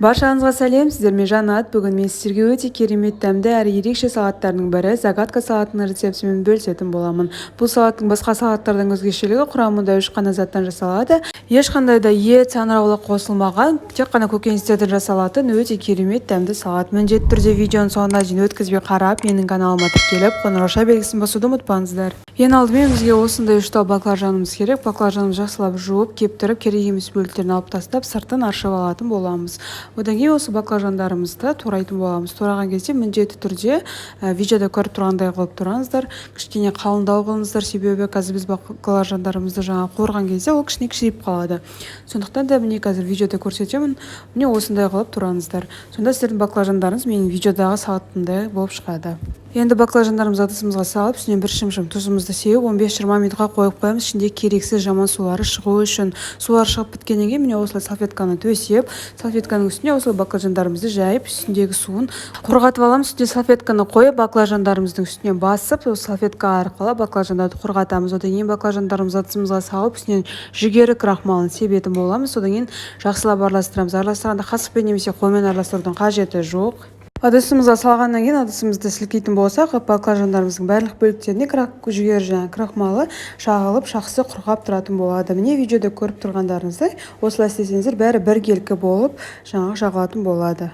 Баршаңызға сәлем, сіздермен Жанат. Бүгін мен сіздерге өте керемет дәмді әрі ерекше салаттардың бірі загадка салатының рецептімен бөлісетін боламын. Бұл салаттың басқа салаттардан өзгешелігі құрамында үш қана заттан жасалады. Ешқандай да ет, саңырауқұлақ қосылмаған, тек қана көкөністерден жасалатын өте керемет дәмді салат. Міндетті түрде видеоның соңына дейін өткізбей қарап, менің каналыма тіркеліп, қоңырауша белгісін басуды ұмытпаңыздар. Ең алдымен бізге осындай үш тал баклажанымыз керек. Баклажанымызды жақсылап жуып, кептіріп, керек емес бөліктерін алып тастап, сыртын аршып алатын боламыз. Одан кейін осы баклажандарымызды турайтын боламыз. Тураған кезде міндетті түрде видеода көріп тұрғандай қылып тураңыздар. Кішкене қалыңдау қылыңыздар, себебі қазір біз баклажандарымызды жаңа қуырған кезде ол кішкене кішірейіп қалады. Сондықтан да міне қазір видеода көрсетемін. Міне осындай қылып тураңыздар. Сонда сіздердің баклажандарыңыз менің видеодағы салатымдай болып шығады. Енді баклажандарымызды ыдысымызға салып, үстінен бір шымшым тұзымызды сеуіп, 15-20 минутқа қойып қоямыз, ішінде керексіз жаман сулары шығу үшін. Сулары шығып біткеннен кейін міне осылай салфетканы төсеп, салфетканың үстіне осылай баклажандарымызды жайып, үстіндегі суын құрғатып аламыз. Үстіне салфетканы қойып, баклажандарымыздың үстіне басып, осы салфетка арқылы баклажандарды құрғатамыз. Одан кейін баклажандарымызды ыдысымызға салып, үстінен жүгері крахмалын себетін боламыз. Одан кейін жақсылап араластырамыз. Араластырғанда қасықпен немесе қолмен араластырудың қажеті жоқ. Ыдысымызға салғаннан кейін ыдысымызды сілкейтін болсақ, баклажандарымыздың барлық бөліктеріне жүгері және крахмалы шағылып, жақсы құрғап тұратын болады. Міне видеода көріп тұрғандарыңыздай, осылай істесеңіздер бәрі біркелкі болып жаңағы жағылатын болады.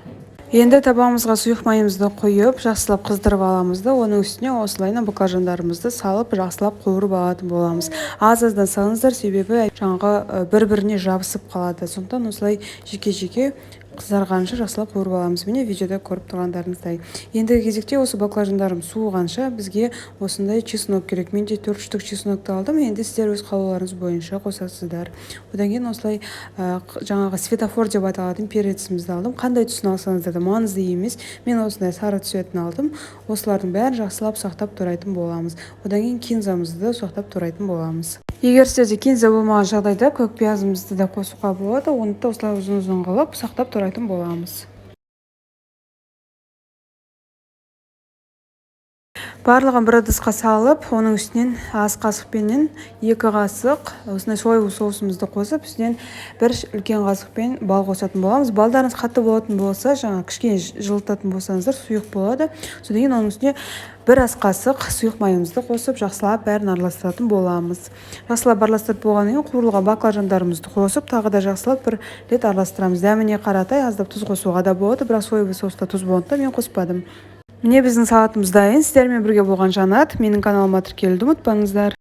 Енді табамызға сұйық майымызды құйып, жақсылап қыздырып аламыз да, оның үстіне осылайынан баклажандарымызды салып, жақсылап қуырып алатын боламыз. Аз-аздан салыңыздар, себебі жаңағы бір-біріне жабысып қалады. Сондықтан осылай жеке-жеке қызарғанша жақсылап қуырып аламыз. Міне видеода көріп тұрғандарыңыздай. Ендігі кезекте осы баклажандарым суығанша бізге осындай чеснок керек. Мен де 4 штук чеснокты алдым. Енді сіздер өз қалауларыңыз бойынша қосасыздар. Одан кейін осылай жаңағы светофор деп аталатын перецімізді алдым. Қандай түсін алсаңыздар да маңызды емес. Мен осындай сары түсетін алдым. Осылардың бәрін жақсылап ұсақтап турайтын боламыз. Одан кейін кинзамызды да ұсақтап турайтын боламыз. Егер сіздерде кинза болмаған жағдайда көк пиязымызды да қосуға болады. Оны да осылай ұзын-ұзын қылып ұсақтап турайтын боламыз. Барлығын бір ыдысқа салып, оның үстінен ас қасықпенен 2 қасық осындай соевый соусымызды қосып, үстінен бір үлкен қасықпен бал қосатын боламыз. Балдарыңыз қатты болатын болса, жаңа кішкене жылытатын болсаңыздар, сұйық болады. Содан кейін оның үстіне бір ас қасық сұйық майымызды қосып, жақсылап бәрін араластыратын боламыз. Жақсылап араластырып болғаннан кейін қуырылған баклажандарымызды қосып, тағы да жақсылап бір рет араластырамыз. Дәміне қаратай аздап тұз қосуға да болады, бірақ соевый соуста тұз болғандықтан мен қоспадым. Міне біздің салатымыз дайын. Сіздермен бірге болған Жанат. Менің каналыма тіркелуді ұмытпаңыздар.